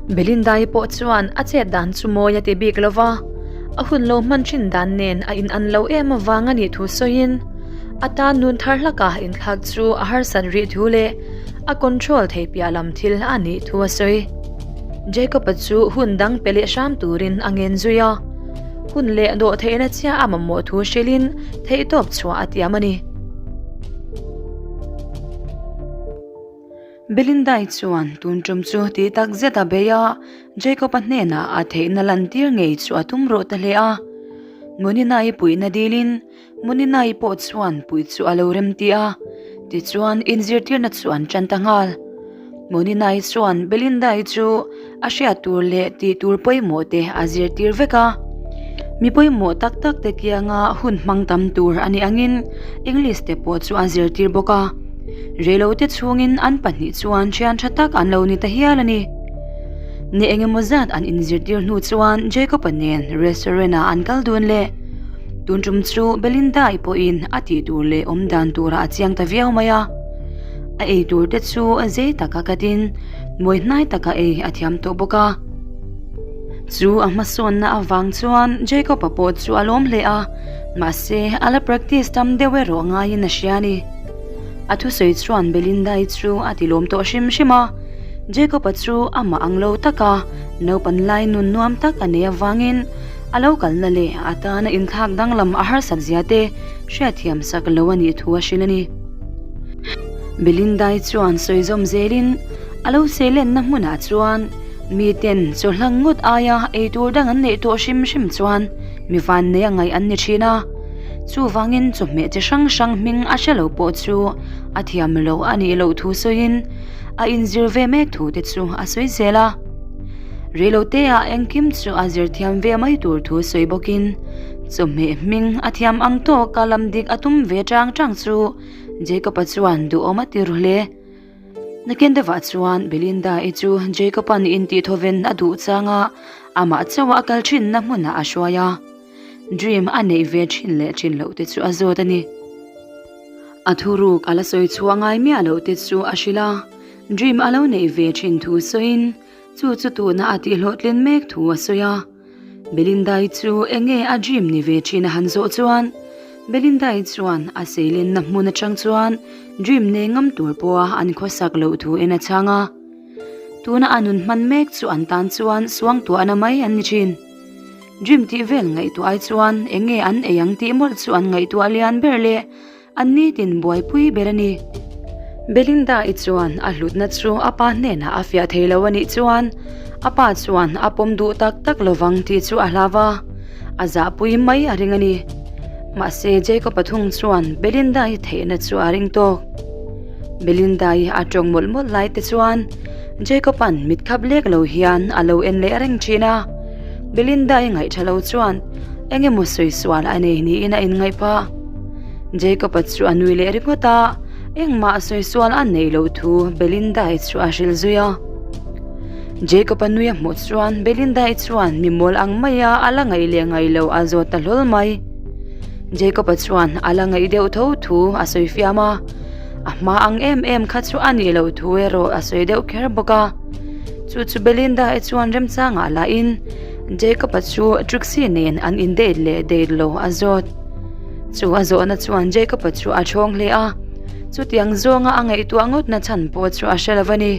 Belinda-i pawh chuan a chet dan chu mawi a ti bik lo va, a hun lo hman thin dan nen a in an lo em avang a nih thu sawiin a tan nun thar hlaka inthlak chu a harsat rih thu leh a control thei piah lam thil a nih thu a sawi. Jacob-a chu hun dang pe leh hram turin a ngen zui a, hun leh dawh theihna chiah a mamawh thu hrilhin theihtawp chhuah a tiam a ni. Belinda-i chuan tun tum chu tih tak zet a bei a, Jacob-a hnenah a theihna lantir ngei chu a tum rawh ta hle a. Munina-i puihna dilin Munina-i pawh chuan puih chu a lo rem ti a, tichuan inzirtirna chu an tan ta nghal. Munina-i chuan Belinda-i chu a hriat tur leh tih tur pawimawh te a zirtir vek a. Mi pawimawh tak tak te kianga hun hmang tam tur a nih angin English te pawh chu a zirtir bawk a. Reilote chhungin an pahnih chuan thian tha tak an lo ni ta hial a ni. Ni engemaw zat an inzirtir hnu chuan Jacob-a nen restaurant-ah an kal dun leh. Tun tum chu Belinda-i pawhin a tih tur leh awm dan turah a chiang ta viau mai a. A ei tur te chu zei taka katin mawi hnai taka ei a thiam tawh bawk a. Chu a hmasawnna avang chuan Jacob-a pawh chu a lawm hle a, mahse a la practice tam deuh erawh ngaiin a hria a ni. A thusawi chuan Belinda-i chu a ti lawm tawh hrim hrim a, Jacob-a chu amah ang lo taka naupan lai nun nuam tak a nei avangin a lo kalna leh a tana inthlak danglam a harsat zia te hriatthiam sak lo a nih thu a hrilh a ni. Belinda-i chuan sawi zawm zelin a lo seilenna hmunah chuan miten chawhlang ngawt aia eitur dang an neih tawh hrim hrim chuan mi vannei a ngaih an ni thin a. Chuvangin chawhmeh chi hrang hrang hming a hre lo pawh chu a thiam lo a nih loh thu sawiin a inzir ve mek thu te chu a sawi zel a. Reiloteah engkim chu a zir thiam ve mai tur thu sawi bawkin chawhmeh hming a thiam ang tawka lam dik a tum ve chang chang chu Jacob-a chuan duhawm a ti ru hle. Nakin deuhah chuan Belinda-i chu Jacob-a'n intihthawven a duh changa amah chauha a kal thinna hmunah a hruai a. Dream a neih ve thin leh thin loh te chu a zawt a ni. A thuruk a la sawi chhuah ngai miah loh te chu a hrilh a, Dream a lo neih ve thin thu sawiin chu chu tuna a tihhlawhtlin mek thu a sawi a. Belinda-i chu eng nge a dream ni ve thin a han zawh chuan Belinda-i chuan a seilenna hmun atang chuan dream nei ngam tur pawha an khawsak loh thu en a chhang a. Tuna a nun hman mek chu an tan chuan suangtuahna mai an ni thin. Dream tih vel ngaihtuah ai chuan eng nge an ei ang tih mawlh chu an ngaihtuah lian ber leh an nitin buaipui ber a ni. Belinda-i chuan a hlutna chu a pa hnenah a fiah thei lo a nih chuan a pa chuan a pawm duh tak tak lovang tih chu a hlau a, a zahpui mai a ring a ni. Mahse Jacob-a thung chuan Belinda-i theihna chu a ring tawk. Belinda-i a tawng mawlh mawlh lai te chuan Jacob-a'n mit khap lek lo hian a lo en leh reng thin a. Belinda-i ngaihtha lo chuan eng emaw sawi sual a nei niin a inngaih pah. Jacob-a chu a nui leh ringawt a, engmah sawi sual a neih loh thu Belinda-i chu a hrilh zui a. Jacob-a nui a hmuh chuan Belinda-i chuan mi mawl ang maia a la ngaih leh ngaih loh a zawt ta hlawl mai. Jacob-a chuan a la ngaih deuh tho thu a sawi fiam a, a hma ang em em kha chu a nih loh thu erawh a sawi deuh kher bawk a. Chu chu Belinda-i chuan remchangah lahin Jacob-a chu Trixie nen an in date leh date lo a zawt. Chu a zawhna chuan Jacob-a chu a thawng hle a, chutiang zawnga a ngaihtuah ngawtna chhan pawh chu a hre lo a ni.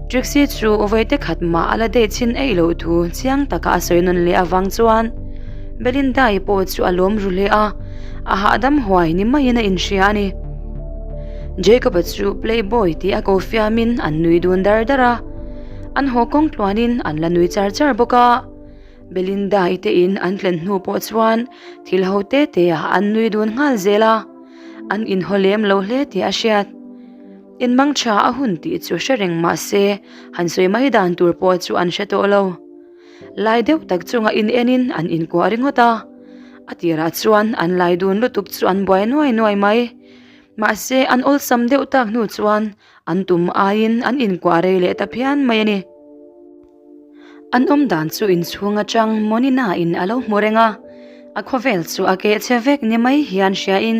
Trixie chu vawi khat mah a la date chhin eih loh thu chiang taka a sawi nawn leh avang chuan Belinda-i pawh chu a lawm ru hle a, a hahdam huai ni maiin a inhria a ni. Jacob-a chu playboy tih a ko fiamin an nui dun dar dar a, an haw kawng tluanin an la nui char char bawk a. Belinda-i te in an thlen hnu pawh chuan thil ho te te ah an nui dun nghal zel a, an inhaw lem lo hle tih a hriat. In mang tha a hun tih chu hre reng mah se han sawi mai dan tur pawh chu an hre tawh lo. Lai deuh tak chunga in enin an inkuah ringawt a, a tirah chuan an lai dun lutuk chu an buai nuai nuai mai. Mahse an awlsam deuh tak hnu chuan an tum aiin an inkuah rei leh ta phian mai a ni. An awm dan chu inchhung atang Monina in a lo hmu reng a, a khawvel chu a keh che vek ni mai hian hriain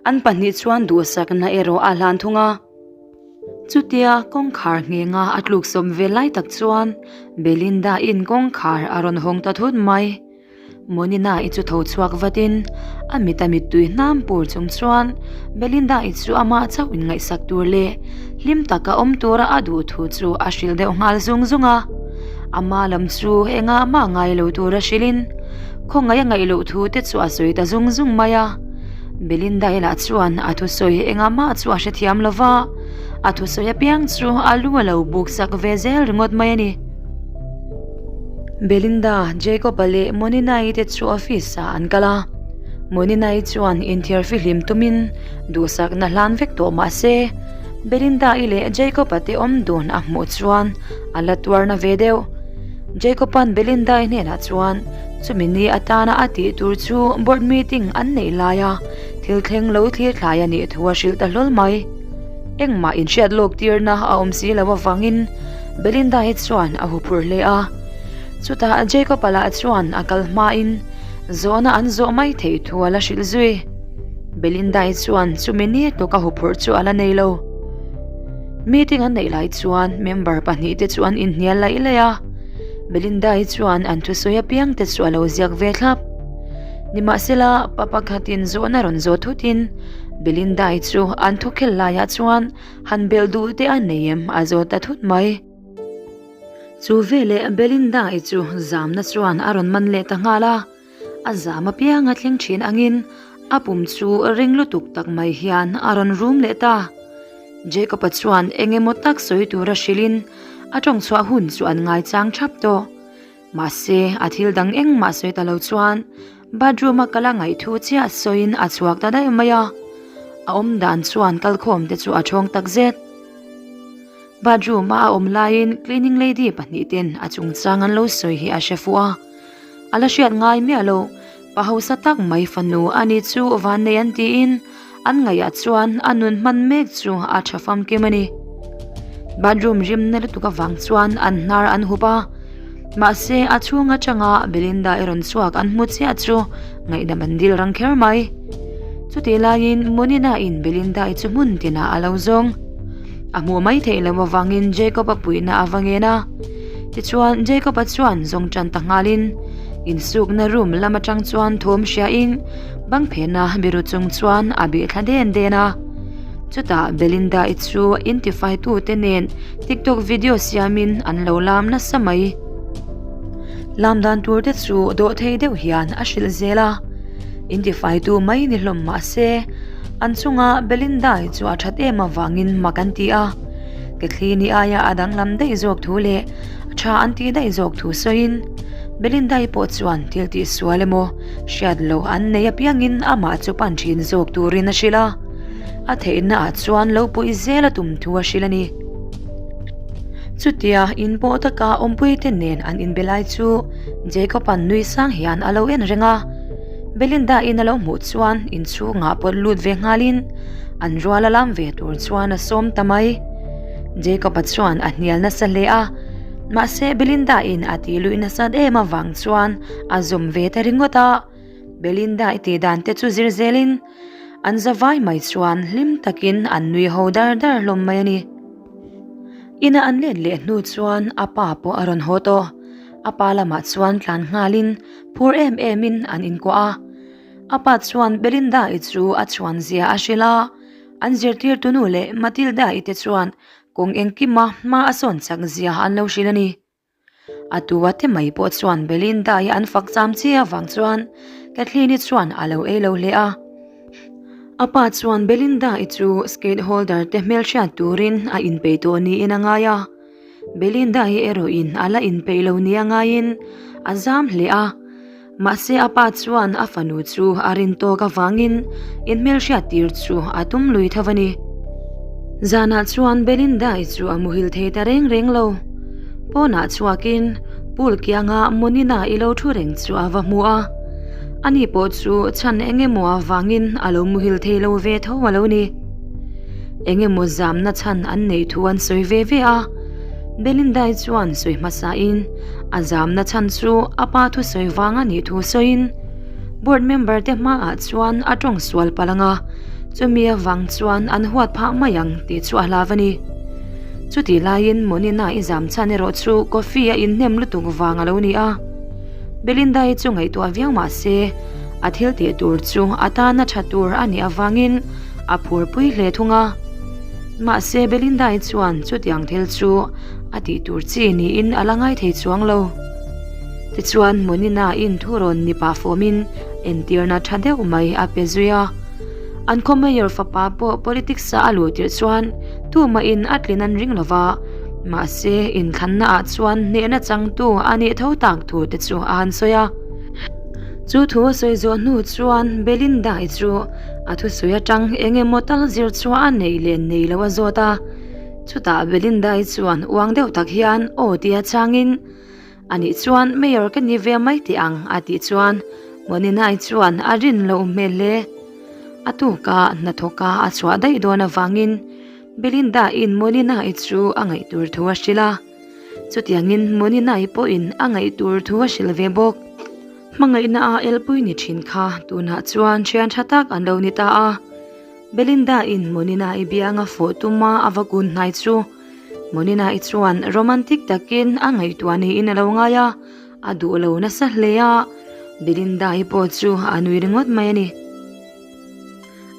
an pahnih chuan duhsakna erawh a hlan thung a. Chutia kawngkhar nghenga a tluk sawm ve lai tak chuan Belinda-in kawngkhar a rawn hawng ta thut mai. Monina-i chu tho chhuak vatin a mit a mittui hnam pur chung chuan Belinda-i chu amah chauh inngaihsak tur leh hlim taka awm tura a duh thu chu a hrilh deuh nghal zung zung a. Ama lam chu engah mah ngai lo tura hrilhin khawngaih a ngaih loh thu te chu a sawi ta zung zung mai a. Belinda-i lah chuan a thusawi engah mah chu a hrethiam lo va, a thusawi apiang chu a lu a lo buk sak ve zel ringawt mai a ni. Belinda, Jacob-a leh Monina-i te chu office-ah an kal a. Monina-i chuan inthiar fihlim tumin duhsakna hlan vek tawh mah se, Belinda-i leh Jacob-a te awm dun a hmuh chuan a la tuarna ve deuh. Jacob-a'n Belinda-i hnenah chuan chumi ni atana a tih tur chu board meeting an neih laia thil thleng lo thlir thlai a nih thu a hrilh ta hlawl mai. Engmah inhriat lawk tirna a awm si lo avangin Belinda-i chuan a huphurh hle a. Chutah Jacob-a lah chuan a kal hmain zawhna an zawh mai theih thu a la hrilh zui. Belinda-i chuan chumi ni tawka huphurh chu a la nei lo. Meeting an neih lai chuan member pahnihte chu an inhnial laih laih a. Belinda-i chuan an thusawi apiangte chu a lo ziak ve thlap. Nimahsela, pa pakhatin zawhna rawn zawh thutin Belinda-i chu an thukhel laiah chuan han belh duh te a nei em a zawt ta thut mai. Chu veleh Belinda-i chu zamna chuan a rawn man leh ta nghal a, a zam apiang a thleng thin angin a pum chu ring lutuk tak mai hian a rawn rum leh ta. Jacob-a chuan eng emaw tak sawi tura hrilhin a tawng chhuah hun chu an ngaichang thap tawh. Mahse, a thil dang engmah sawi ta lo chuan bathroom a kal a ngaih thu chiah sawiin a chhuak ta daih mai a. A awm dan chuan kalkhawm te chu a thawng tak zet. Bathroom a a awm laiin cleaning lady pahnih ten a chungchang an lo sawi hi a hre fuh a. A la hriat ngai miah lo, pa hausa tak mai fanu a ni chu vannei an tiin an ngaihah chuan a nun hman mek chu a tha famkim a ni. Bathroom rimna lutuk avang chuan an hnar an hup a, mahse a chhung atanga Belinda i rawn chhuak an hmu chiah chu ngaihdam an dil rang kher mai. Chutih laiin Monina in Belinda i chu hmun tinah a lo zawng. A hmuh mai theih loh avangin Jacob-a puihna a va ngen a. Tichuan Jacob-a chuan zawng tan ta nghalin insukna room lam atang chuan thawm hriain bang phena biru chung chuan a bih thla den den a. Chutah Belinda-i chu intifaitute nen TikTok video siamin an lo lam nasa mai. Lam dan tur te chu dawhthei deuh hian a hrilh zel a. Intifaitu mai ni hlawm mah se an chunga Belinda-i chu a that em avangin mak an ti a. Kathleen-i aia a danglam daih zawk thu leh a tha an tih daih zawk thu sawiin Belinda-i pawh chuan thil tih sual emaw hriat loh an nei apiangin amah chu pan thin zawk turin a hrilh a, a theihna ah chuan lo puih zel a tum thu a hrilh a ni. Chutia inpawh taka awmpuite nen an inbe lai chu Jacob-a'n nui sang hian a lo en reng a, Belinda-in a lo hmuh chuan inchhungah pawt lut ve nghalin an rual a lam ve tur chuan a sawm ta mai. Jacob-a chuan a hnial nasa hle a, mahse Belinda-in a tih luih nasat em avang chuan a zawm ve ta ringawt a. Belinda-i tih dan te chu zir zelin an za vai mai chuan hlim takin an nui ho dar dar hlawm mai a ni. Ina an let leh hnu chuan a pa pawh a rawn haw tawh. A pa lamah chuan tlan nghalin phur em emin an inkuah a. A pa chuan Belinda-i chu a chhuan zia a hrilh a, an zirtirtu nu leh Matilda-i te chuan kawng engkima hma a sawn chak zia an lo hrilh a ni. A tua te mai pawh chuan Belinda-i an fak cham chi avang chuan Kathleen-i chuan a lo ei lo hle a. A pa chuan Belinda-i chu skate holder te hmelhriat turin a inpeih tawh niin a ngai a. Belinda-i erawhin a la inpeih lo nia ngaiin a zam hle a. Mahse a pa chuan a fanu chu a rin tawk avangin inhmelhriat tir chu a tum lui tho a ni. Zanah chuan Belinda-i chu a muhil thei ta reng reng lo. Pawnah chhuakin pool kianga Monina i lo thu reng chu a va hmu a. Ani pawh chu chhan eng emaw avangin a lo muhil thei lo ve tho a lo ni. Eng emaw zamna chhan an neih thu an sawi ve ve a. Belinda-i chuan sawi hmasain a zamna chhan chu a pa thusawi vang a nih thu sawiin board member te hmaah chuan a tawng sual palh ang a, chumi avang chuan an huat phah mai ang tih chu a hlav a ni. Chutih laiin Monina i zam chhan erawh chu coffee a inhnem lutuk vang a lo ni a. Belinda-i chu ngaihtuah viau mah se, a thil tih tur chu a tana tha tur a nih avangin a phurpui hle thung a. Mahse Belinda-i chuan chutiang thil chu a tih tur chi niin a la ngai thei chuang lo. Tichuan Monina-in thu rawn ni pah fawmin entirna tha deuh mai a pe zui a. An khaw mayor fapa pawh politics-a a luh tirh chuan tumahin a tlin an ring lo va, mahse inthlannaah chuan hnehna changtu a nih tho tak thu te chu a han sawi a. Chu thu a sawi zawh hnu chuan Belinda-i chu a thusawi atang eng emaw tal zir chhuah a neih leh nei lo a zawt a. Chutah Belinda-i chuan uang deuh tak hian aw tia changin, Anih chuan Mayor ka ni ve mai teh ang a tih chuan Moninai chuan a rin loh hmel hle. A tuka hnathawka a chhuah daih dawn avangin Belinda-in Moninai chu a ngaih tur thu a hrilh a. Chutiangin Moninai pawhin a ngaih tur thu a hrilh ve bawk. Hmangaihna a elpui ni thin kha tunah chuan thian tha tak an lo ni ta a. Belinda-in Moninai bianga fawh tuma a va kun hnai chu Monina-i chuan romantic takin a ngaihtuah niin a lo ngai a, a duh lo nasa hle a, Belinda-i pawh chu a nui ringawt mai a ni.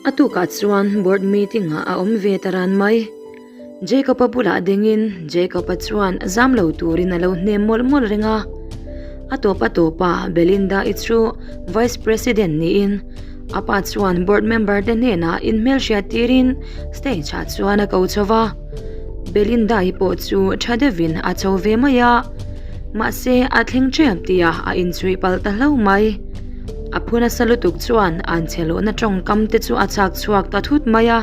A tukah chuan board meeting-ah a awm ve ta ran mai. Jacob-a bulah dingin Jacob-a chuan zam lo turin a lo hnem mawlh mawlh reng a. A tawp a tawpah Belinda-i chu Vice President niin a pa chuan board member te hnenah inhmelhriat tirin stage ah chuan a ko chho va. Belinda-i pawh chu tha deuhin a chho ve mai a, mahse a thleng ṭep tih ah a inchhuih palh ta hlauh mai. A phu nasa lutuk chuan an che lohna tawngkam te chu a chak chhuak ta thut mai a,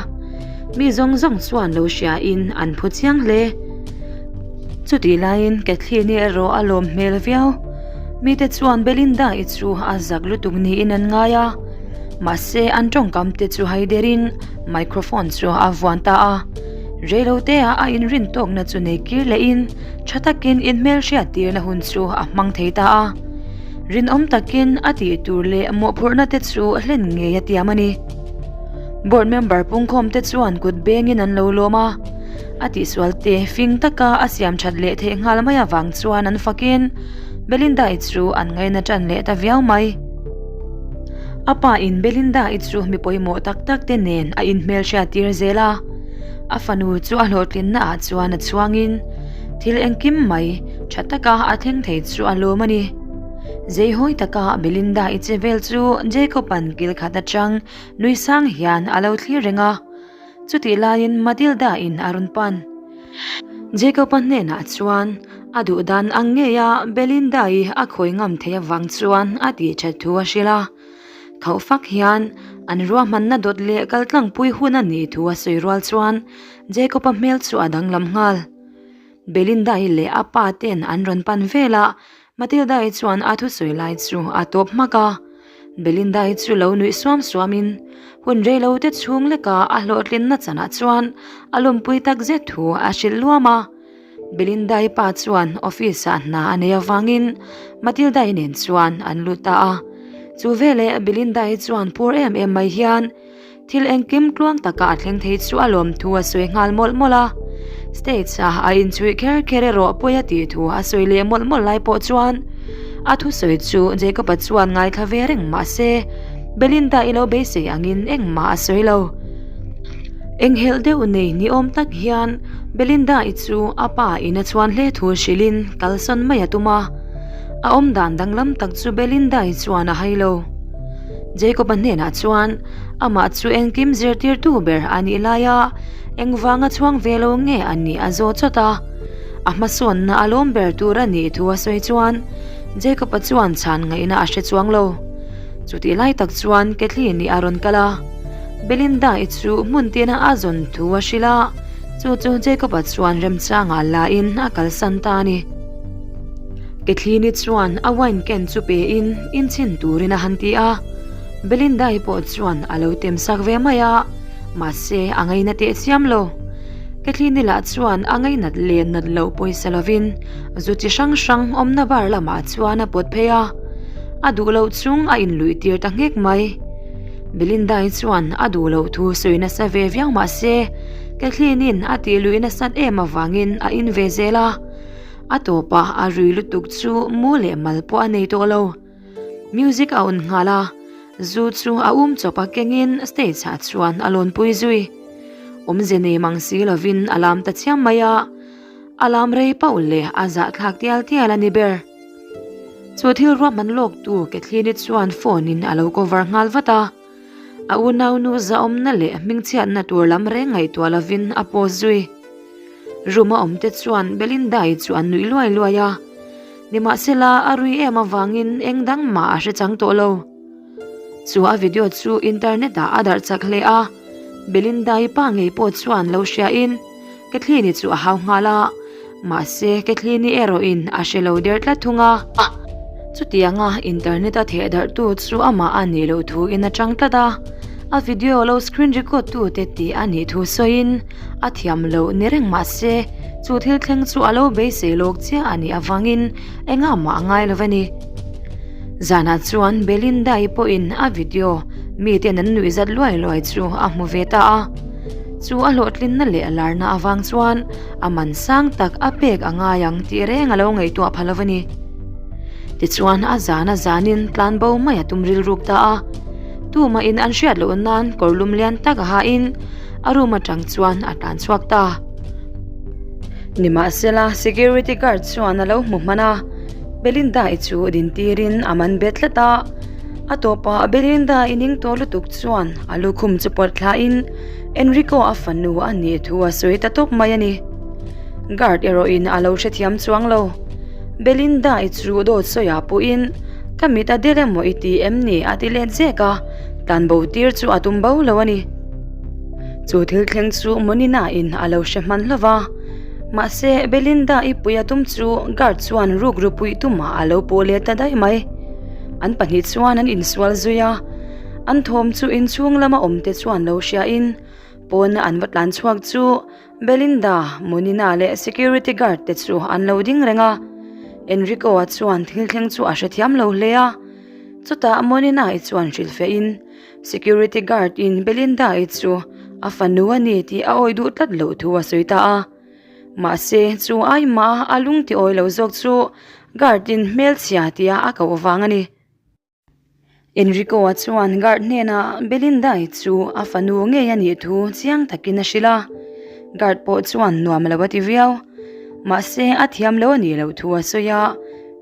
mi zawng zawng chuan lo hria in an phu chiang hle. Chutih laiin Kathleen-i erawh a lawm hmel viau. Mite chuan Belinda-i chu a zak lutuk niin an ngai a, mahse an tawngkam te chu hai derin microphone chu a vuan ta a. Reilote-ah a inrin tawkna chu nei kir lehin tha takin inhmelhriat tirna hun chu a hmang thei ta a. Rinawm takin a tih tur leh mawhphurhna te chu hlen ngei a tiam a ni. Board member pungkhawm te chuan kut bengin an lo lawm a, a tihsual te fing taka a siam that leh theih nghal mai avang chuan an fakin Belinda-i chu an ngaina tan leh ta viau mai. A pa in Belinda-i chu mi pawimawh tak tak te nen a inhmelhriat tir zel a, a fanu chu a hlawhtlinna ah chuan a chhuangin thil engkim mai tha taka a thleng thei chu a lawm a ni. Zeihawi taka Belinda-i che vel chu Jacob-a'n kil khat atang nui sang hian a lo thlir reng a, chutih laiin Matilda-in a rawn pan. Jacob-a hnenah chuan a duh dan ang ngeia Belinda-i a khawi ngam theih avang chuan a tih that thu a hrilh a. Khauh fak hian an ruahmanna dawt leh kaltlangpui hun a nih thu a sawi rual chuan Jacob-a hmel chu a danglam nghal. Belinda-i leh a pa ten an rawn pan vel a, Matilda-i chuan a thusawi lai chu a tawp hmak a. Belinda-i chu lo nuih suam suamin hun reilo te chhung leka a hlawhtlinna chanah chuan a lawmpui tak zet thu a hrilh luam a. Belinda-i pa chuan office-ah hna a nei avangin Matilda-i nen chuan an lut ta a. Chu veleh Belinda-i chuan phur em em mai hian Thil engkim tluang taka a thleng thei chu a lawm thu a sawi nghal mawlh mawlh a. Stage ah a inchhuih kher kher erawh pawi a tih thu a sawi leh mawlh mawlh lai pawh chuan a thusawi chu Jacob-a chuan ngaithla ve reng mah se Belinda i lo beisei angin engmah a sawi lo. Enghelh deuh nei ni awm tak hian Belinda-i chu a pa in a chhuan hle thu hrilhin kalsawn mai a tum a. A awmdan danglam tak chu Belinda-i chuan a hai lo. Jacob-a hnenah chuan amah chu engkim zirtirtu ber a nih laia engvanga chhuang ve lo nge a nih a zawt chawt a. A hmasawnna a lawm ber tur a nih thu a sawi chuan Jacob-a chuan chhan ngaihna a hre chuang lo. Chutih lai tak chuan Kathleen-i a rawn kal a, Belinda-i chu hmun tina a zawn thu a hrilh a, chu chu Jacob-a chuan remchangah lain a kalsan ta a ni. Kathleen-i chuan a wine ken chu pe in inchhin turin a han ti a, Belinda-i pawh chuan a lo tem sak ve mai a, mahse a ngaina teh chiam lo. Kathleen-i lah chuan a ngainat leh nat loh pawisa lovin zu chi hrang hrang awmna bar lamah chuan a pawt phei a, a duh loh chung a inluih tir ta nghek mai. Belinda-i chuan a duh loh thu sawi nasa ve viau mahse. Kathleen-in a tih luih nasat em avangin a in ve zel a. A tawpah a rui lutuk chu mu leh mal pawh a nei tawh lo. Music a on nghal a, zu chu a um chawp a kengin stage ah chuan a lawnpui zui. Awmze nei mang si lovin a lam ta chiam mai a, a lam rei pauh leh a zahthlak tial tial a ni ber. Chu thil ruahman lawk tu Kathleen-i chuan phone in a lo cover nghal vat a, a unaunu zahawmna leh hmingchhiatna tur lam reng ngaihtuah lovin a post zui. Room a awm te chuan Belinda-i chu an nuih luai luai a, nimahsela a rui em avangin eng dang mah a hre chang tawh lo. Chu a video chu internet ah a darh chak hle a, Belinda-i pa ngei pawh chuan lo hriain Kathleen-i chu a hau nghal a, mahse Kathleen-i erawhin a hre lo der tlat thung a. Chutianga internet a theh darhtu chu amah a nih loh thuin a chang tlat a, a video lo screen record tute tih a nih thu sawiin a thiam loh ni reng mahse chu thil thleng chu a lo beisei lawk chiah a nih avangin engah mah a ngai lo a ni. Zanah chuan Belinda-i pawhin a video miten an nuih zat luai luai chu a hmu ve ta a. Chu a hlawhtlinna leh a larna avang chuan a man sang tak a pek a ngai ang tih reng a lo ngaihtuah pha lo a ni. Tichuan a zan a zanin tlan bo mai a tum rilruk ta a. Tumahin an hriat loh nan kawr lum lian tak a hain a room atang chuan a tlan chhuak ta. Nimahsela security guard chuan a lo hmu hman a, Belinda-i chu din tirin a man bet tlat a. A tawpah Belinda-i ning tawh lutuk chuan a lukhum chu pawt thlain Enrico a fanu a nih thu a sawi ta tawp mai a ni. Guard erawhin a lo hrethiam chuang lo. Belinda-i chu dawt sawiah pawhin ka mit a del emaw i ti em ni a ti let zek a, tlanbo tir chu a tum bo lo a ni. Chu thil thleng chu Monina-in a lo hre hman hlauh va, mahse Belinda-i pui a tum chu guard chuan rukru puih tumah a lo puh let ta daih mai. An pahnih chuan an insual zui a, an thawm chu inchhung lama awmte chuan lo hriain pawna an va tlan chhuak chu Belinda, Monina leh security guard te chu an lo ding reng a. Enrico-a chuan thil thleng chu a hrethiam lo hle a. Chutah Monina-i chuan hrilh fehin security guard in Belinda-i chu a fanu a ni tih a awih duh tlat loh thu a sawi ta a. Mahse, chu aimah a lung ti awi lo zawk chu guard in hmelchhia tia a koh vang a ni. Enrico-a chuan guard hnenah Belinda-i chu a fanu ngei a nih thu chiang takin a hrilh a, guard pawh chuan nuam lo a ti viau. Mahse, a thiam lo a nih loh thu a sawi a,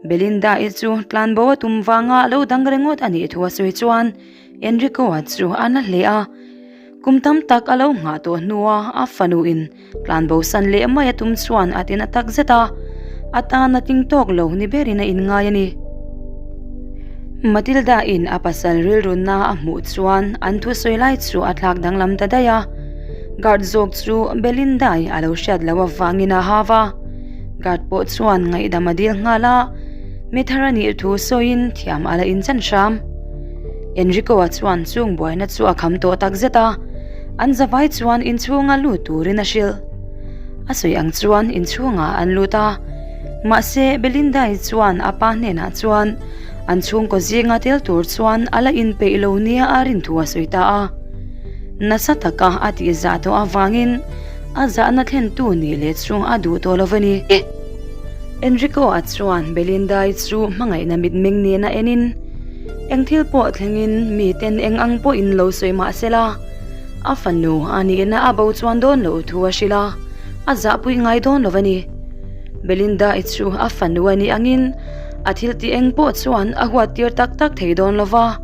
Belinda-i chu tlanbo a tum vanga lo dang ringawt a nih thu a sawi chuan Enrico-a chu a na hle a. Kum tam tak a lo nghah tawh hnua a fanuin Tlanbo san leh mai a tum chuan a tina tak zet a, a tan a ting tawk lo ni berin a inngai a ni. Matilda in a pasal rilrunna a hmuh chuan an thusawi lai chu a thlak danglam ta daih a, guard zawk chu Belinda-i a lo hriat loh avangin a hau a, guard pawh chuan ngaihdam a dil nghal a, mi thar a nih thu sawiin thiam a la inchan hram. Enrico-a chuan chung buaina chu a kham tawh tak zet a, an zavai chuan inchhunga lut turin a hrilh. A sawi ang chuan inchhungah an lut a, mahse Belinda-i chuan a pa hnenah chuan an chhungkaw zinga tel tur chuan a la inpeih lo nia a rin thu a sawi ta a. Nasa taka a tihzah tawh avangin a zahna thlentu nih leh chu a duh tawh lo a ni. Enrico-a chuan Belinda-i chu hmangaihna mitmeng nena enin, Eng thil pawh thlengin miten eng ang pawhin lo sawi mah sela, a fanu a nihna a bo chuan dawn loh thu a hrilh a, a zahpui ngai dawn lo a ni. Belinda-i chu a fanu a nih angin a thil tih eng pawh chuan a huat tir tak tak thei dawn lo va,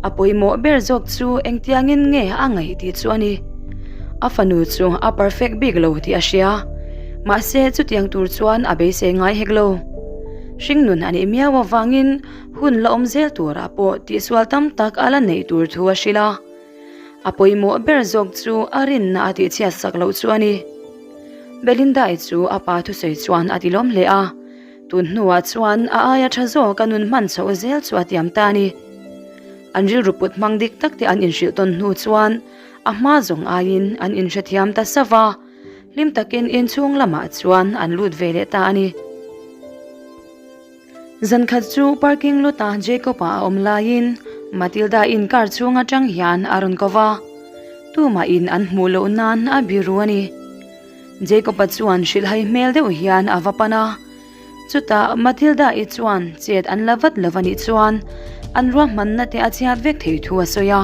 a pawimawh ber zawk chu engtiangin nge a ngaih tih chu a ni. A fanu chu a perfect bik lo tih a hria, mahse chutiang tur chuan a beisei ngai hek lo. Hringnun a nih miau avangin Hun la awm zel turah pawh tihsual tam tak a la neih tur thu a hrilh a. A pawimawh ber zawk chu a rinna a tihchhiat sak loh chu a ni. Belinda-i chu a pa thusawi chuan a tilawm hle a, tun hnuah chuan a aia tha zawk a nun hman chhoh zel chu a tiam ta a ni. An rilru put hmang dik tak te an inhrilh tawn hnu chuan a hma zawng aiin an inhrethiam ta sauh va, hlim takin inchhung lamah chuan an lut ve leh ta a ni. Zan khat chu parking lot ah Jacob-a a awm laiin Matilda-in car chhung atang hian a rawn ko va. Tumahin an hmuh loh nan a biru a ni. Jacob-a chuan hrilhhai hmel deuh hian a va pan a. Chutah Matilda-i chuan chet an la vat lo a nih chuan an ruahmanna te a chhiat vek thei thu a sawi a.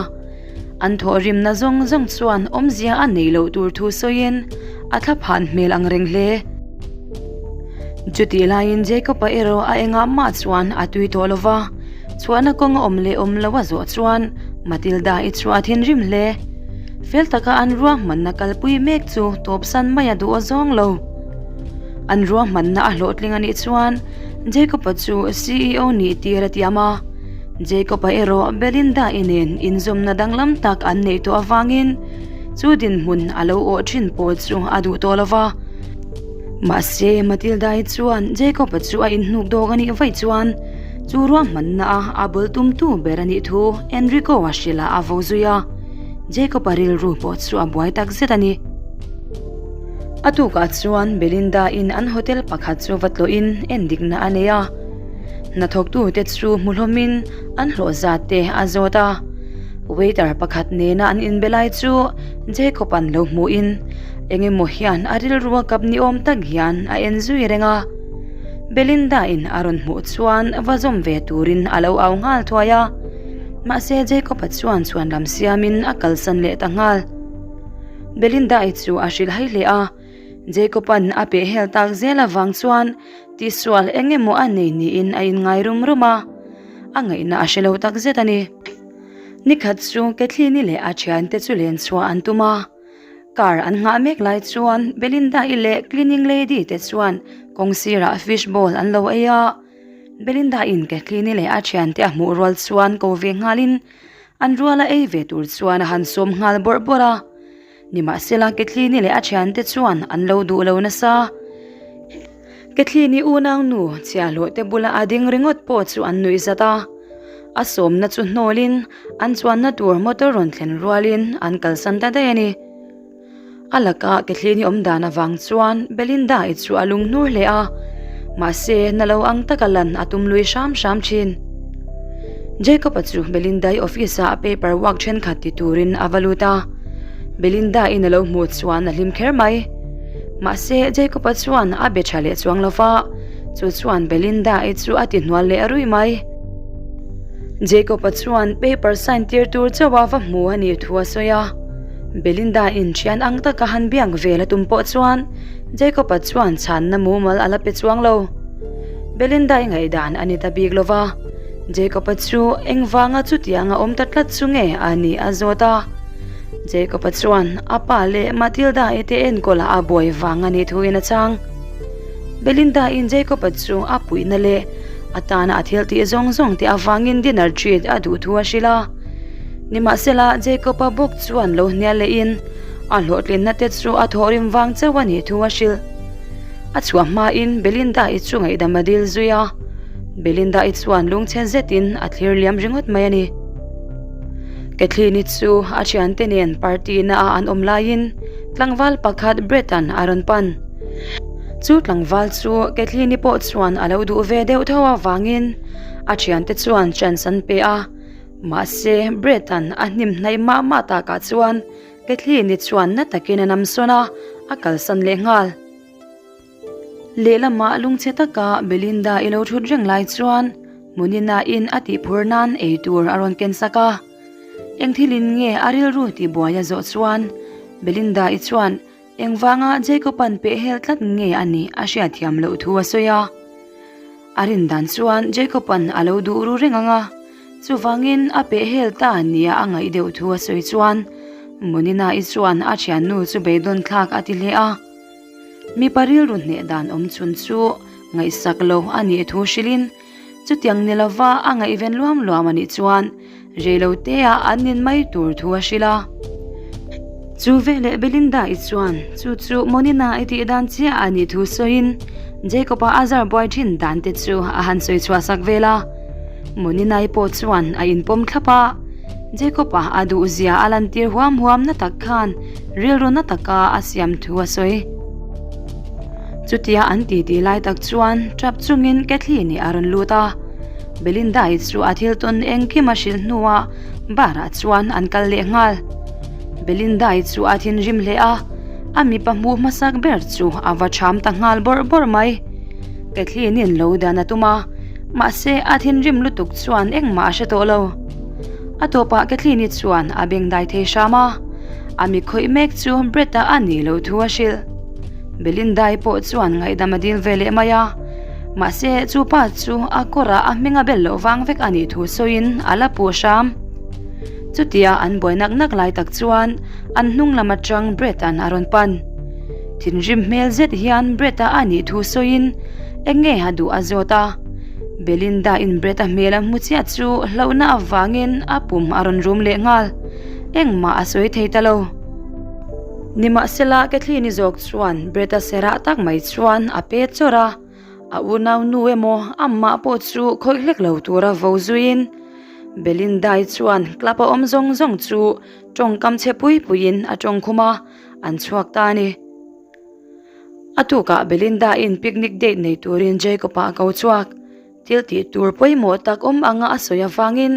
An thawhrimna zawng zawng chuan awmzia a nei loh tur thu sawiin a thlaphan hmel ang reng hle. Chutih laiin Jacob-a erawh a engah mah chuan a tui tawh lo va, chhuahna kawng a awm leh awm lo a zawh chuan Matilda-i chu a thinrim hle. Fel taka an ruahmanna kalpui mek chu tawpsan mai a duh awzawng lo. An ruahmanna a hlawhtling a nih chuan Jacob-a chu CEO nih tir a tiam a. Jacob-a erawh Belinda-i nen inzawmna danglam tak an neih tawh avangin chu dinhmun a lo awh thin pawl chu a duh tawh lo va. Mahse, Matilda-i chuan Jacob-a chu a inhnuk dawk a nih vaih chuan chu ruahmanna a a bul tumtu ber a nih thu Enrico-a hrilh ah a vo zui a. Jacob-a rilru pawh chu a buai tak zet a ni. A tukah chuan Belinda-in an hotel pakhat chu va tlawhin endikna a nei a. Hnathawktute chu hmu hlawmin an hlawh zat te a zawt a. Waiter pakhat nena an inbe lai chu Jacob-a'n lo hmuhin eng emaw hian a rilru a kap ni awm tak hian a en zui reng a. Belinda-in a rawn hmuh chuan va zawm ve turin a lo au nghal thuai a. Mahse Jacob-a chuan chhuanlam siamin a kalsan leh ta nghal. Belinda-i chu a hrilh hai hle a, Jacob-a'n a peh hel tak zel avang chuan tihsual eng emaw a nei niin a inngai rum rum a, a ngaihna a hre lo tak zet a ni. Nikhat chu Kathleen-i leh a thiante chu len chhuah an tum a, car an nghah mek lai chuan Belinda-i leh cleaning lady te chuan kawng sirah fish ball an lo ei a, Belinda-in Kathleen-i leh a thiante a hmuh rual chuan ko ve nghalin An ruala ei ve tur chuan a han sawm nghal bawrh bawrh a, nimahsela Kathleen-i leh a thiante chuan an lo duh lo nasa. Kathleen-i unaunu chhiahhlawh te bula a ding ringawt pawh chu an nuih zat a, a sawmna chu hnawlin an chuanna tur motor rawn thlen rualin an kalsan ta daih a ni. A laka Kathleen-i awm dan avang chuan Belinda-i chu a lung hnur hle a, mahse na lo ang taka lan a tum lui hram hram thin. Jacob-a chu Belinda-i office-ah paper work thenkhat ti turin a va lut a, Belinda-in a lo hmuh chuan a hlim kher mai. Mahse Jacob-a chuan a be tha leh chuang lo va, chu chuan Belinda-i chu a ti hnual leh ruih mai. Jacob-a chuan paper sign tir tur chauh a va hmu a nih thu a sawi a. Belinda in thian ang taka han biak vel a tum pawh chuan Jacob-a chuan chhanna mumal a la pe chuang lo. Belinda i ngaihdan a ni ta bik lo va, Jacob-a chu engvanga chutiang a awm ta tlat chu nge a nih a zawt a. Jacob-a chuan a pa leh Matilda-i te enkawl ah a buai vang a nih thuin a chhang. Belinda in Jacob-a chu a puihna leh a tana a thil tih zawng zawng te avangin dinner treat a duh thu a hrilh a. Nimahsela, Jacob-a bawk chuan lo hnial lehin a hlawhtlinna te chu a thawhrim vang chauh a nih thu a hrilh. A chhuah hmain Belinda-i chu ngaihdam a dil zui a, Belinda-i chuan lungchhe zetin a thlir liam ringawt mai a ni. Kathleen-i chu a thiante nen party na ah an awm laiin tlangval pakhat Brett-a'n a rawn pan. Chu tlangval chu Kathleen-i pawh chuan a lo duh ve deuh tho avangin a thiante chuan chance an pe a. Mahse, Brett-a'n a hnim hnaih mah mah takah chuan Kathleen-i chuan na takin a namsawn a, a kalsan leh nghal. Lehlamah lungchhe taka Belinda i lo thut reng lai chuan Munina-in a tihphur nan ei tur a rawn ken sak a. Eng thilin nge a rilru tihbuai a zawh chuan Belinda-i chuan Engvanga Jacob-a'n pehhel tlat nge a nih a hriatthiam loh thu a sawi a. A rin dan chuan Jacob-a'n a lo duh ru reng ang a, chuvangin a pehhel ta nia a ngaih deuh thu a sawi chuan Monina-i chuan a thiannu chu beidawn thlak a ti hle a. Mipa rilru hneh dan awm chhun chu ngaihsak lo a nih thu hrilhin Chutiang ni lova a ngaihven luam luam a nih chuan reiloteah an in mai tur thu a hrilh a. Chu veleh Belinda-i chuan chu chu Monina i tih dan chiah a nih thu sawiin Jacob-a a zar buai thin dan te chu a han sawi chhuah sak vel a. Monina-i pawh chuan a inpawm thlap a, Jacob-a a duhzia a lantir huam huam na tak khan rilru na taka a siam thu a sawi. Chutia an titi lai tak chuan tap chungin Kathleen-i a rawn lut a, Belinda-i chu a thil tawn engkim a hrilh hnuah bar ah chuan an kal leh nghal. Belinda-i chu a thinrim hle a, a mipa hmuh hmasak ber chu a va cham ta nghal bawrh bawrh mai. Kathleen-in lo dan a tum a, mahse a thinrim lutuk chuan engmah a hre tawh lo. A tawpah Kathleen-i chuan a bengdai thei hram a, a mi khawih mek chu Brett-a a nih loh thu a hrilh. Belinda-i pawh chuan ngaihdam a dil ve leh mai a, mahse chu pa chu a kawrah a hming a bel loh vang vek a nih thu sawiin a la puh hram. Chutia an buai nak nak lai tak chuan an hnung lam atang Brett-a'n a rawn pan. Thinrim hmel zet hian Brett-a a nih thu sawiin eng nge a duh a zawt a. Belinda-in Brett-a hmel a hmu chiah chu hlauhna avangin a pum a rawn rum leh nghal. Engmah a sawi thei ta lo. Nimahsela Kathleen-i zawk chuan Brett-a serah tak mai chuan a pe chawrh a. A unau nu emaw amah pawh chu khawih hlek lo tura vo zuiin Belinda-i chuan club a awm zawng zawng chu tawngkam chhe pui puiin a tawng khum a, an chhuak ta a ni. A tukah Belinda-in picnic date nei turin Jacob-a a ko chhuak. Thil tih tur pawimawh tak awm anga a sawi avangin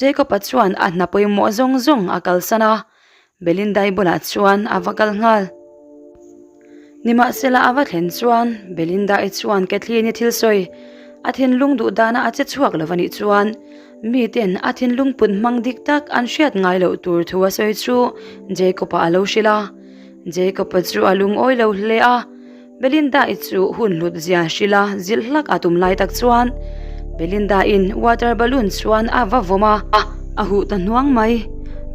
Jacob-a chuan a hna pawimawh zawng zawng a kalsan a, Belinda-i bulah chuan a va kal nghal. Nimahsela a va thlen chuan Belinda-i chuan Kathleen-i thil sawi a thinlung duh dana a che chhuak lo a nih chuan miten a thinlung put hmang dik tak an hriat ngai loh tur thu a sawi chu Jacob-a a lo hrilh a. Jacob-a chu a lungawi lo hle a. Belinda-i chu hun hlut zia hrilh a zilh hlak a tum lai tak chuan Belinda-in water balloon chuan a va vawm a, a huh ta hnuang mai.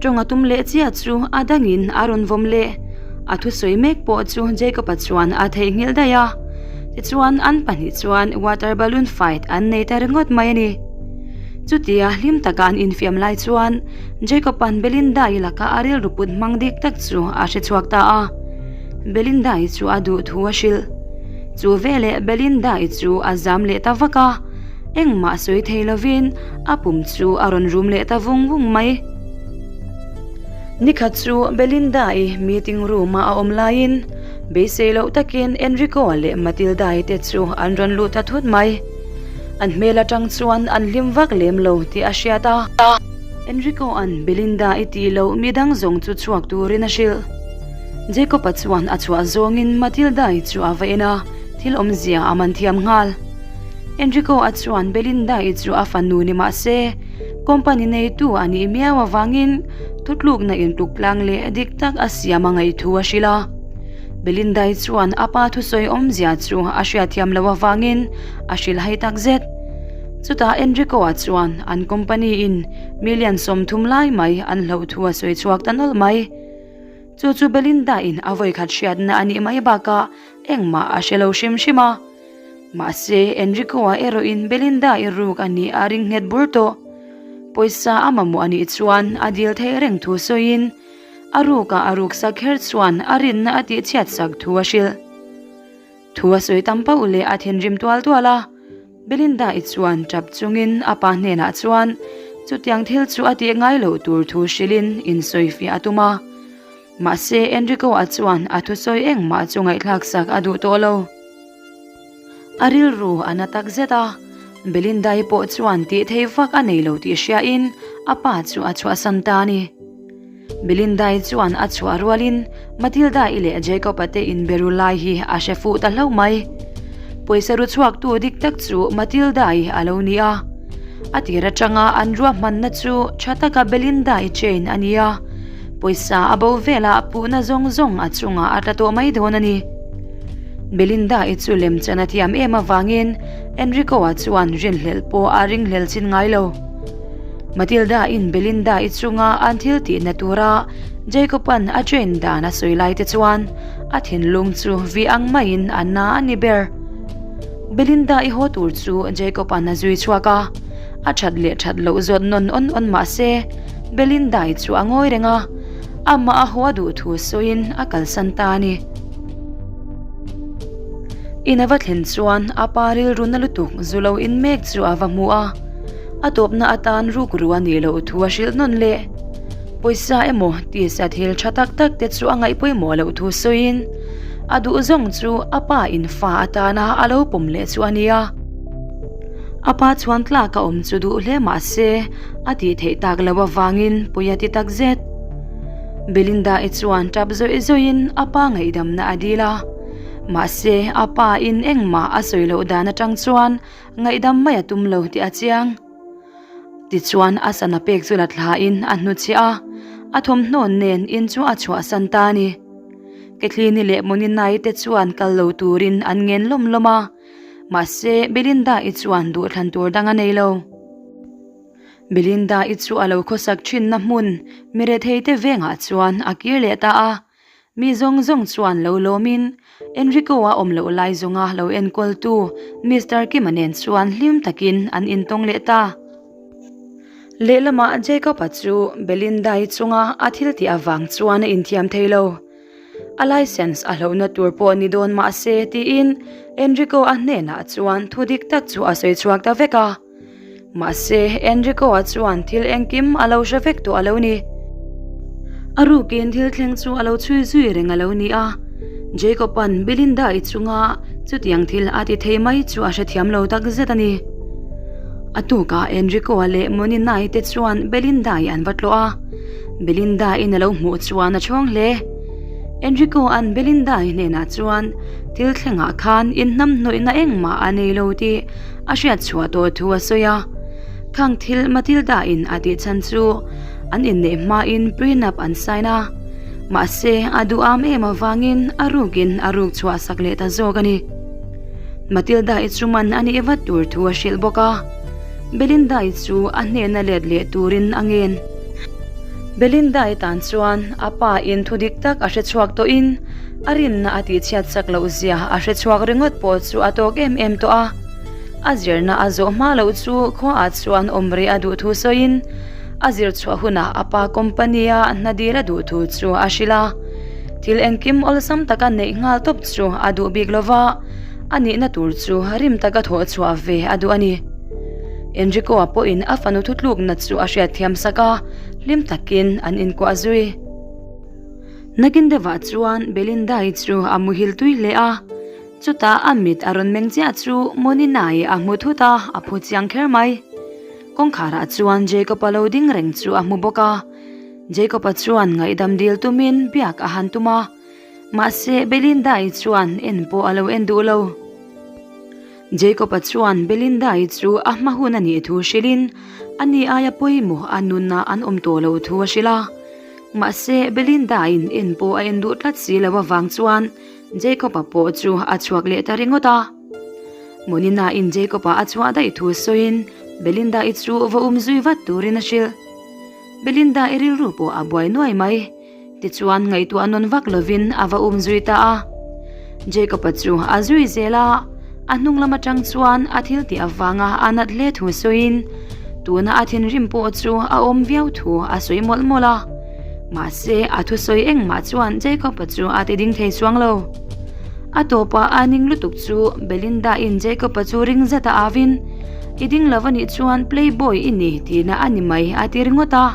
Tawng a tum leh chiah chu a dangin a rawn vawm leh. A thusawi mek pawh chu Jacob-a chuan a theihnghilh daih a. Tichuan an pahnih chuan water balloon fight an nei ta ringawt mai a ni. Chutia hlim taka an infiam lai chuan Jacob-a'n Belinda-i laka a rilru put hmang dik tak chu a hre chhuak ta a. Belinda-i chu a duh thu a hrilh. Chu veleh Belinda-i chu a zam leh ta vak a, engmah sawi thei lovin a pum chu a rawn rum leh ta vung vung mai. Nikhat chu Belinda-i meeting room-a a awm laiin beisei loh takin Enrico-a leh Matilda-i te chu an rawn lut ta thut mai. An hmel atang chuan an hlim vak lem lo tih a hriat a. Enrico-a'n Belinda-i tih loh midang zawng chu chhuak turin a hrilh. Jacob-a chuan a chhuah zawngin Matilda-i chu a va en a, thil awmzia a man thiam nghal. Enrico-a chuan Belinda-i chu a fanu ni mah se, company neitu a nih miau avangin thutlukna intluk tlang leh dik tak a siam a ngaih thu a hrilh a. Belinda-i chuan a pa thusawi awmzia chu a hriatthiam loh avangin a hrilh hai tak zet. Chutah Enrico-a chuan an company-in million 30 lai mai an hloh thu a sawi chhuak ta nawlh mai. Chu chu Belinda-in a vawikhat hriatna a nih mai bakah engmah a hre lo hrim hrim a. Mahse, Enrico-a erawhin Belinda-i ruk a nih a ring nghet bur tawh. Pawisa a mamawh a nih chuan a dil theih reng thu sawiin a rukah a ruksak kher chuan a rinna a tihchhiatsak thu a hrilh. Thu a sawi tam pauh leh a thinrim tual tual a, Belinda-i chuan tap chungin a pa hnenah chuan chutiang thil chu a tih ngai loh tur thu hrilhin insawifiah a tum a. Mahse, Enrico-a chuan a thusawi engmah chu ngaihthlak sak a duh tawh lo. A rilru a na tak zet a, Belinda-i pawh chuan tih thei vak a nei lo tih hriain a pa chu a chhuahsan ta a ni. Belinda-i chuan a chhuah rualin Matilda-i leh Jacob-a te inbe ru lai hi a hre fuh ta hlauh mai. Pawisa ru chhuaktu dik tak chu Matilda-i a lo ni a. A tir atanga an ruahmanna chu tha taka Belinda-i chain a ni a, pawisa a bo velah puhna zawng zawng a chungah a tla tawh mai dawn a ni. Belinda-i chu lemchan a thiam em avangin Enrico-a chuan rinhlelh pawh a ringhlel chin ngai lo. Matilda-in Belinda-i chunga an thil tihna tura Jacob-a'n a train dan a sawi lai te chuan a thinlung chu vi ang maiin a na a ni ber. Belinda-i haw tur chu Jacob-a'n a zui chhuak a, a that leh that loh zawt nawn awn awn mah se Belinda-i chu a ngawi reng a, amah a haw a duh thu sawiin a kalsan ta a ni. In a va thlen chuan a pa rilru na lutuk zu lo in mek chu a va hmu a. A tawpna atan rukru a nih loh thu a hrilh nawn leh. Pawisa emaw tisa thil tha tak tak te chu a ngaih pawimawh loh thu sawiin a duh zawng chu a pa in fa atana a lo pawm leh chu a ni a. A pa chuan tlak a awm chu duh hle mah se a tih theih tak loh avangin pawi a ti tak zet. Belinda-i chuan tap zawih zawihin a pa ngaihdamna a dil a. Mahse, a pa in engmah a sawi loh dan atang chuan ngaihdam mai a tum lo tih a chiang. Tichuan a sana pek chu la thlain a hnuchhiah a, a thawmhnaw nen in chu a chhuahsan ta a ni. Kathleen-i leh Moninai te chuan kal lo turin an ngen lawm lawm a, mahse Belinda-i chuan duhthlan tur dang a nei lo. Belinda-i chu a lo khawsak thinna hmun mirethei te vengah chuan a kir leh ta a, mi zawng zawng chuan lo lawmin Enrico-a awm loh lai zawnga lo enkawltu Mister Kim-a nen chuan hlim takin an intawng leh ta. Lehlamah Jacob-a chu Belinda-i chunga a thil tih avang chuan a inthiam thei lo. A licence a hlauhna tur pawh ni dawn mah se tiin Enrico-a hnenah chuan thu dik tak chu a sawi chhuak ta vek a. Mahse Enrico-a chuan thil engkim a lo hre vek tawh a lo ni. A rukin thil thleng chu a lo chhui zui reng a lo ni a. Jacob-a'n Belinda-i chunga chutiang thil a ti thei mai chu a hrethiam lo tak zet a ni. A tukah Enrico-a leh Monina-i te chuan Belinda-i an va tlawh a, Belinda-in a lo hmuh chuan a chhawng hle. Enrico-a'n Belinda-i hnenah chuan thil thlengah khan inhnamhnawihna engmah a nei lo tih a hriat chhuah tawh thu a sawi a. Khang thil Matilda-in a tih chhan chu an inneih hmain prenup an sign a. Mahse, a duham em avangin a rukin a ruk chhuah sak leh ta zawk a ni. Matilda-i chu man a nih vat tur thu a hrilh bawk a, Belinda-i chu a hnehna let leh turin a ngen. Belinda-i tan chuan a pa in thu dik tak a hre chhuak tawhin a rinna a tihchhiat sak loh zia a hre chhuak ringawt pawh chu a tawk em em tawh a. A zirna a zawh hma loh chu khuaah chuan awm rih a duh thu sawiin A zir chhuah hunah a pa company-a hna dil a duh thu chu a hrilh a. Thil engkim awlsam taka neih nghal tawp chu a duh bik lo va, a nihna tur chu rim taka thawh chhuah ve a duh a ni. Enrico-a pawhin a fanu thutlukna chu a hriatthiam sak a, hlim takin an inkuah zui. Nakin deuhah chuan Belinda-i chu a muhil tui hle a, chutah a mit a rawn meng chiah chu Monina-i a hmu thut a, a phu chiang kher mai. Kawngkharah chuan Jacob-a lo ding reng chu a hmu bawk a. Jacob-a chuan ngaihdam dil tumin biak a han tum a, mahse Belinda-i chuan en pawh a lo en duh lo. Jacob-a chuan Belinda-i chu a hma hun a nih thu hrilhin a ni aia pawimawh a nunna an awm tawh loh thu a hrilh a. Mahse Belinda-in en pawh a en duh tlat si lo avang chuan Jacob-a pawh chu a chhuak leh ta ringawt a. Monina in Jacob-a a chhuah daih thu sawiin Belinda-i chu va um zui vat turin a hrilh. Belinda-i rilru pawh a buai nuai mai. Tichuan ngaihtuah nawn vak lovin a va um zui ta a. Jacob-a chu a zui zel a, a hnung lam atang chuan a thil tih avanga a nat hle thu sawiin tuna a thinrim pawh chu a awm viau thu a sawi mawlh mawlh a. Mahse a thusawi engmah chuan Jacob-a chu a ti ding thei chuang lo. A tawpah a ning lutuk chu Belinda-in Jacob-a chu ring zet a avin, I ding lo anih chuan playboy i ni tihna a ni mai a ti ringawt a.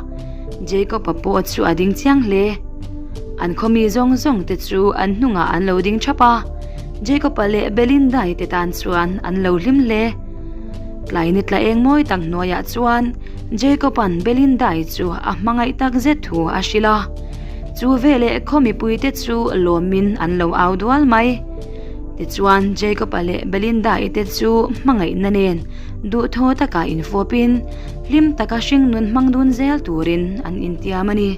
Jacob-a pawh chu a ding chiang hle. An khawmi zawng zawng te chu an hnungah an lo ding thap a, Jacob-a leh Belinda-i te tan chuan an lo hlim hle. Tlai ni tla eng mawi tak hnuaiah chuan Jacob-a'n Belinda-i chu a hmangaih tak zet thu a hrilh a. Chu veleh khaw mipuite chu lawmin an lo au dual mai. Tichuan Jacob-a leh Belinda-i te chu hmangaihna nen duhthaw taka infawpin hlim taka hringnun hmang dun zel turin an intiam a ni.